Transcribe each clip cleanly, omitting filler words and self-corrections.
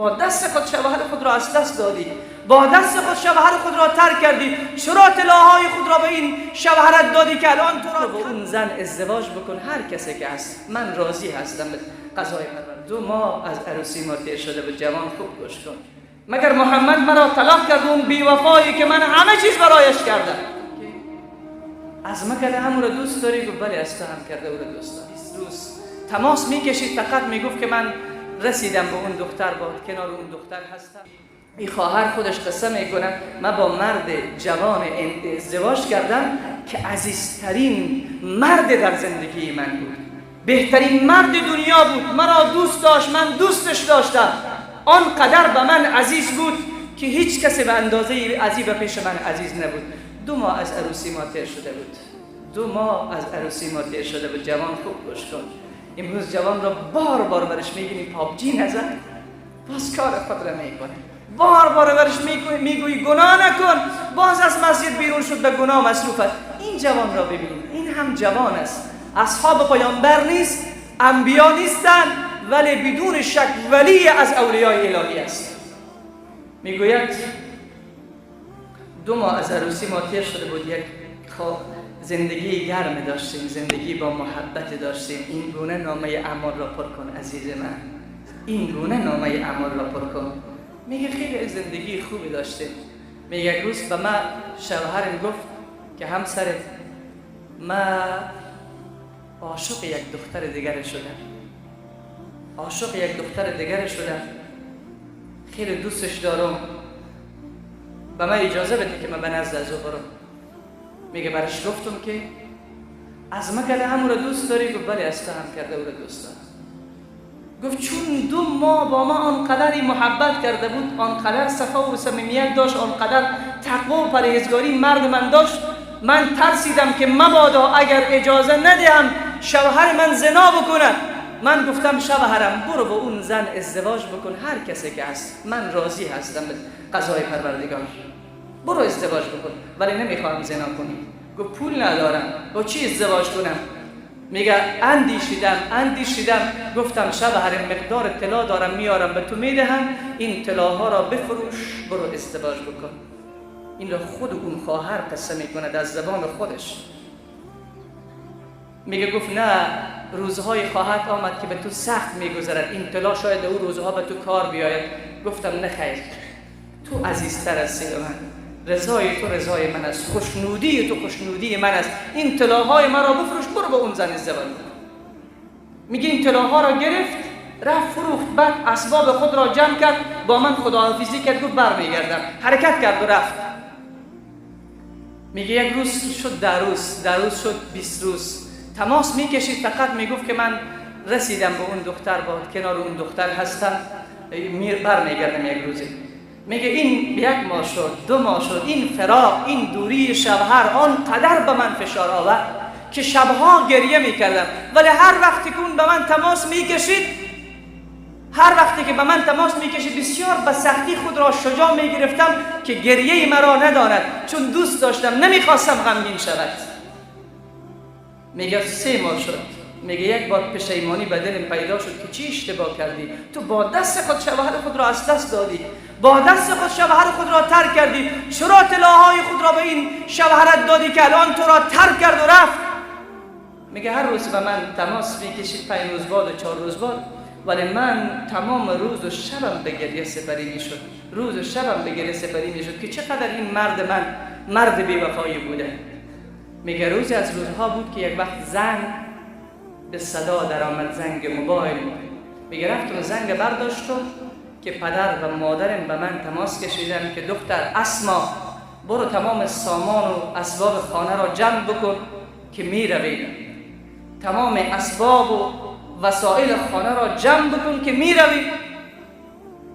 با دست خود شوهر خود را از دست دادی، با دست خود شوهر خود را ترک کردی. چرا طلاهای خود را به این شوهرت دادی که الان تو را با اون زن ازدواج بکن؟ هر کسی که هست، من راضی هستم به قضای پرور. 2 ماه از عروسی ما تیر شده بود. جوان، خوب گوش کن. مگر محمد مرا طلاق کرد، اون بیوفایی که من همه چیز برایش کردم. از ما کرده همون را دوست داری؟ گفت بله، از تو هم کرده او را دوست داری. 20 روز تماس میکشید، فقط میگفت که من رسیدم به اون دختر، با کنار اون دختر هستم. این خواهر خودش قصه میکنه: من با مرد جوان ازدواج کردم که عزیزترین مرد در زندگی من بود، بهترین مرد دنیا بود. مرا دوست داشت، من دوستش داشتم. آنقدر به من عزیز بود که هیچ کسی به اندازه عزیز به پیش من عزیز نبود. 2 ماه از عروسی ما تیر شده بود. 2 ماه از عروسی ما تیر شده بود. جوان، خوب گوش کن. امروز جوان را بار بار برش میگی پابجی نزن، باز کار خود را میکنه. بار بار برش میگویی گناه نکن، باز از مسجد بیرون شد، به گناه مصروف است. این جوان را ببینید. این هم جوان است، اصحاب پیامبر نیست، انبیا نیستند، ولی بدون شک ولی از اولیای الهی است. میگوید 2 ماه از عروسی ما تیر شده بود. یک زندگی گرم داشتیم، زندگی با محبت داشتیم. این گونه نامه اعمال را پر کن عزیز من، این گونه نامه اعمال را پر کن. میگه خیلی زندگی خوبی داشتیم. میگه یک روز به من شوهرم گفت که همسرت، من عاشق یک دختر دیگر شدم، عاشق یک دختر دیگر شدم، خیلی دوستش دارم. به من اجازه بده که من به نزد از او برم. میگه برش گفتم که از ما کرده همون رو دوست داری؟ گفت بله، از تو هم کرده او رو دوست دارم. گفت چون 2 ماه با ما آنقدر محبت کرده بود، آنقدر صفا و صمیمیت داشت، آنقدر تقوا و پرهیزگاری مرد من داشت، من ترسیدم که مبادا اگر اجازه ندهم شوهر من زنا بکند. من گفتم شوهرم، برو با اون زن ازدواج بکن، هر کسی که هست، من راضی هستم به قضای پروردگار. برو ازدواج بکن، ولی نمیخواهم زنا کنی. گفت پول ندارم، با چی ازدواج کنم؟ میگه اندیشیدم، اندیشیدم، گفتم شوهر، مقدار طلا دارم، میارم به تو میدهم، این طلاها را بفروش، برو ازدواج بکن. این را خود اون خواهر قصه میکند از زبان خودش. میگه گفت نه، روزهای خواهد آمد که به تو سخت میگذرد، این طلا شاید او روزها به تو کار بیاید. گفتم نه خیر، تو عزیزتر هستی به من، رضای تو رضای من است، خوشنودی تو خوشنودی من است. این طلاهای مرا بفروش، برو با اون زن ازدواج کن. میگه این طلاها را گرفت، رفت فروخت. بعد اسباب خود را جمع کرد، با من خداحافظی کرد، گفت برمیگردم. حرکت کرد و رفت. میگه یک روز شد، 10 روز، 10 روز شد، 20 روز. تماس میکشید، فقط میگفت که من رسیدم به اون دختر، با کنار اون دختر هستم، برمیگردم یک روزی. میگه این یک ماه شد، 2 ماه شد. این فراق، این دوری شوهر آنقدر به من فشار آورد که شبها گریه میکردم. ولی هر وقتی که اون به من تماس میکشید، هر وقتی که به من تماس میکشید، بسیار به سختی خود را شجاع میگرفتم که گریه مرا نداند، چون دوست داشتم، نمیخواستم غمگین شود. میگه 3 ماه شد. میگه یک بار پشیمانی به دلم پیدا شد که چی اشتباه کردی؟ تو با دست خود شوهر خود را از دست دادی، با دست خود شوهر خود را ترک کردی. چرا طلاهای خود را به این شوهرت دادی که الان تو را ترک کرد و رفت؟ میگه هر روز به من تماس میکشید، 5 روز بعد و 4 روز بعد، ولی من تمام روز و شبم به گریه سپری میشد، روز و شبم به گریه سپری میشد که چقدر این مرد من مرد بیوفایی بوده. میگه روزی از روزها بود که یک وقت زنگ به صدا در آمد، زنگ موبایل. میگه رفتم زنگ برداشتم که پدر و مادرم به من تماس کشیدن که دختر اسما، برو تمام سامان و اسباب خانه را جمع بکن که میرویم. تمام اسباب و وسایل خانه را جمع بکن که میرویم.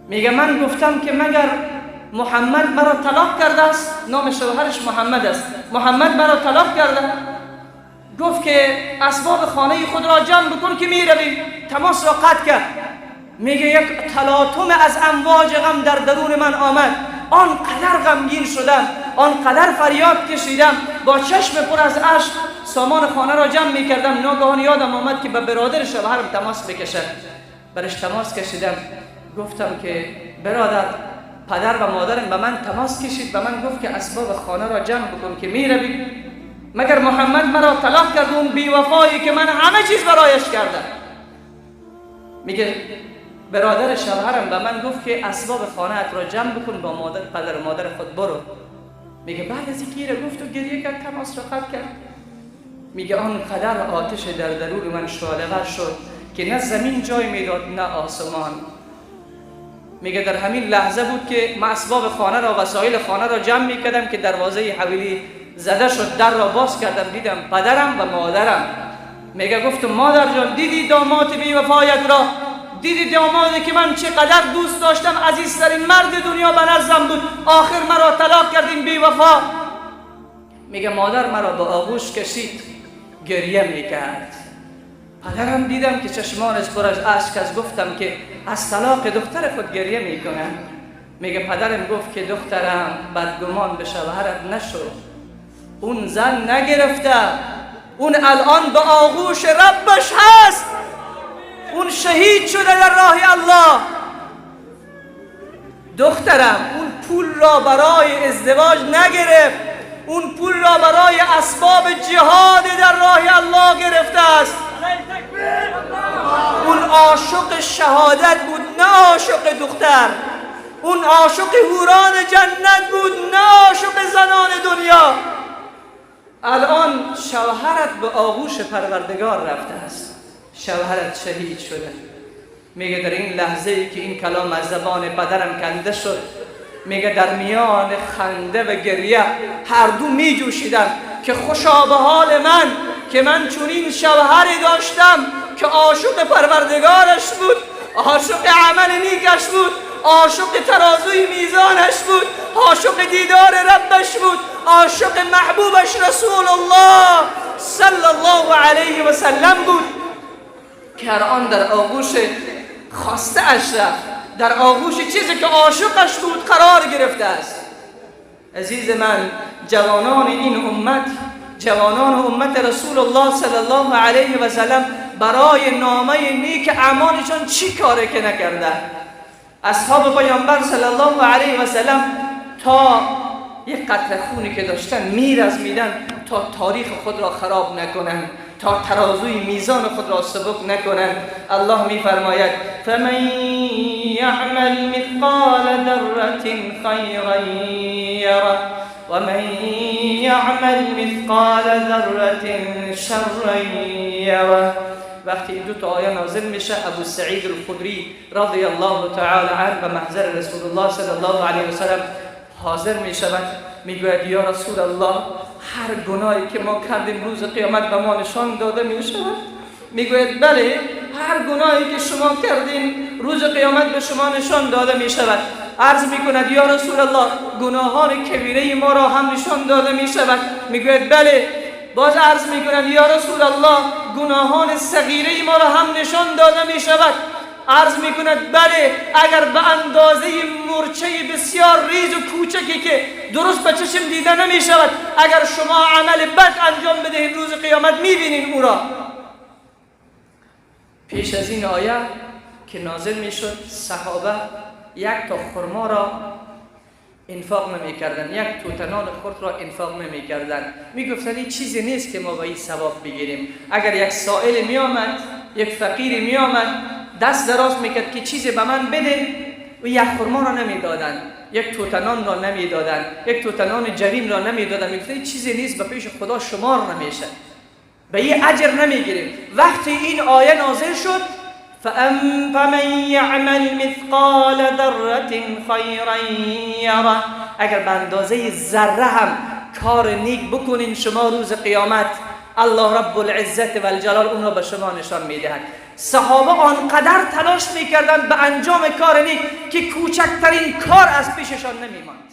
میگه من گفتم که مگر محمد مرا طلاق کرده است؟ نام شوهرش محمد است. محمد مرا طلاق کرده؟ گفت که اسباب خانه خود را جمع بکن که میرویم. تماس را قطع کرد. میگه یک تلاطم از امواج غم در درون من آمد. آنقدر غمگین شدم، آنقدر فریاد کشیدم. با چشم پر از اشک سامان خانه را جمع میکردم. ناگهان یادم آمد که به برادر شوهرم تماس بکشم. برش تماس کشیدم. گفتم که برادر، پدر و مادرم به من تماس کشید، به من گفت که اسباب خانه را جمع بکن که میروی. مگر محمد مرا طلاق کرد، اون بیوفایی که من همه چیز برایش کردم. میگه برادر شوهرم به من گفت که اسباب خانه ات را جمع بکن، با مادر، پدر و مادر خود برو. میگه بعد از اینکه گفت و گریه کرد، تماس را قطع کرد. میگه آنقدر آتش در درون من شعله شد که نه زمین جای میداد نه آسمان. میگه در همین لحظه بود که من اسباب خانه را، وسایل خانه را جمع میکردم که دروازه حویلی زده شد. در را باز کردم، دیدم پدرم و مادرم. میگه گفتم مادر جان، دیدی داماد بی وفایت را؟ دیدی دامادی که من چقدر دوست داشتم، عزیزترین مرد دنیا به نزدم بود، آخر مرا طلاق کردیم بی وفا؟ میگه مادر مرا به آغوش کشید، گریه میکرد. پدرم دیدم که چشمانش پر از اشک است. گفتم که از طلاق دختر خود گریه میکنه. میگه پدرم گفت که دخترم، بدگمان به شوهرت نشو، اون زن نگرفته، اون الان به آغوش ربش هست، اون شهید شده در راه الله. دخترم، اون پول را برای ازدواج نگرفت، اون پول را برای اسباب جهاد در راه الله گرفته است. اون عاشق شهادت بود نه عاشق دختر، اون عاشق حوران جنت بود نه عاشق زنان دنیا. الان شوهرت به آغوش پروردگار رفته است، شوهرت شهید شده. میگه در این لحظه ای که این کلام از زبان پدرم کنده شد، میگه در میان خنده و گریه هر دو می جوشیدم که خوشا به حال من که من چنین شوهری داشتم که عاشق پروردگارش بود، عاشق عمل نیکش بود، عاشق ترازوی میزانش بود، عاشق دیدار ربش بود، عاشق محبوبش رسول الله صلی الله علیه و سلم بود که الان در آغوش خواسته اش رفت، در آغوش چیزی که عاشقش بود قرار گرفته است. عزیز من، جوانان این امت، جوانان امت رسول الله صلی الله علیه و سلم برای نامه نیک اعمالشان چی کاره که نکرده؟ اصحاب پیامبر صلی الله علیه و سلم تا یک قطره خونی که داشتن میرزمیدن تا تاریخ خود را خراب نکنن، تا ترازوی میزان خود را سبک نکنن. الله میفرماید فمن یعمل مثقال ذره خیرا یره ومن یعمل مثقال ذره شرا یره. وقتی این دو تا آیه نازل میشه، ابو سعید الخدری رضی الله تعالی عنه به محضر رسول الله صلی الله علیه و سلم حاضر میشود. میگوید یا رسول الله، هر گناهی که ما کردیم روز قیامت به ما نشان داده میشود؟ میگوید بله، هر گناهی که شما کردین روز قیامت به شما نشان داده میشود. عرض میکند یا رسول الله، گناهان کبیره ما را هم نشان داده میشود؟ میگوید بله. باز عرض میکند یا رسول الله، گناهان صغیره ما را هم نشان داده میشود؟ عرض میکند بله، اگر به اندازه مورچه بسیار ریز و کوچکی که درست به چشم دیده نمیشود، اگر شما عمل بد انجام بدهید روز قیامت میبینید او را. پیش از این آیه که نازل میشد، صحابه یک تا خرما را انفاق نمیکردن، یک توته نان خرد را انفاق نمیکردن. میگفتن این چیزی نیست که ما به این ثواب بگیریم. اگر یک سائل میآمد، یک فقیر میآمد، دست دراز میکرد که چیزی به من بده، و یک خرما را نمیدادن، یک توته نان را نمیدادن، یک توته نان جوین را نمیدادن. میگفتن این چیزی نیست، به پیش خدا شمار نمیشه، به این اجر نمیگیریم. وقتی این آیه نازل شد فمن یعمل مثقال ذره خیرا یره، اگر به اندازه ذره هم کار نیک بکنین شما روز قیامت الله رب العزت و الجلال اون را به شما نشان میدهد. صحابه آنقدر تلاش میکردن به انجام کار نیک که کوچکترین کار از پیششان نمیماند.